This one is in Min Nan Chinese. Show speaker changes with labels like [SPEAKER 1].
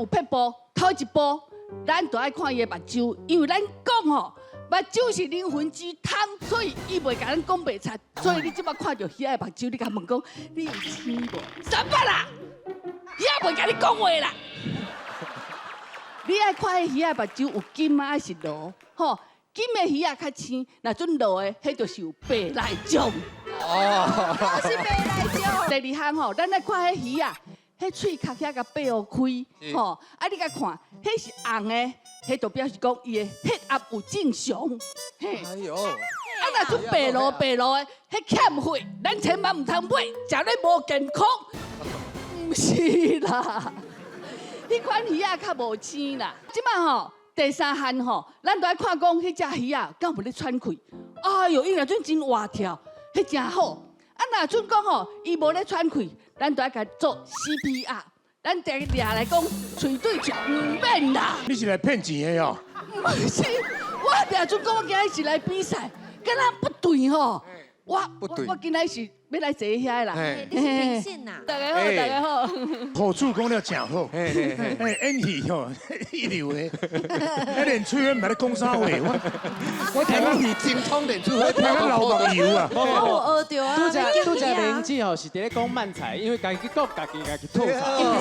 [SPEAKER 1] 有撇步，頭一步，咱就愛看伊的目睭，因為咱講吼，目睭是靈魂之窗，所以伊袂共咱講白賊。所以你這擺看著魚仔的目睭，你共問講，你有青無？三八啦，魚仔袂共你講話啦。你愛看彼魚仔目睭有金啊，還是濁？吼，金的魚仔較青，若陣濁的，彼就是有白內障。
[SPEAKER 2] 哦，
[SPEAKER 3] 是白內障。
[SPEAKER 1] 第二項吼，咱來看彼魚仔，彼喙殼遐共擘予開，吼，啊你共看，彼是紅的，彼就表示講伊的血壓有正常。嘿，
[SPEAKER 2] 哎喲，
[SPEAKER 1] 啊若陣白鷺白鷺的，彼欠血，咱千萬毋通買，食咧無健康。毋是啦，彼款魚仔較無青啦。這擺吼，第三項吼，咱就愛看講彼隻魚仔敢有咧喘氣。哎喲，伊若陣真活跳，彼誠好。啊，若陣講吼，伊無咧喘氣，咱就愛共做 CPR。咱定掠來講，喙對喙毋免啦。
[SPEAKER 4] 你是來騙錢的哦？
[SPEAKER 1] 毋是，我定陣講我今日是來比賽，敢若不對吼。我
[SPEAKER 2] 不對
[SPEAKER 1] 我今日是欲來坐遐啦。
[SPEAKER 3] 你是評審呐？
[SPEAKER 1] 大家好，大家好。
[SPEAKER 4] 何處講了誠好，
[SPEAKER 2] 嘿嘿嘿，
[SPEAKER 4] 哎，演戲吼一流的，彼連喙毋捌咧講啥話，我
[SPEAKER 2] 我聽講是精通連喙
[SPEAKER 4] 我聽到流目油啊！
[SPEAKER 3] 我有學著啊。
[SPEAKER 5] 拄才拄才玲子吼是佇咧講漫才，因為家己講家己家己吐槽。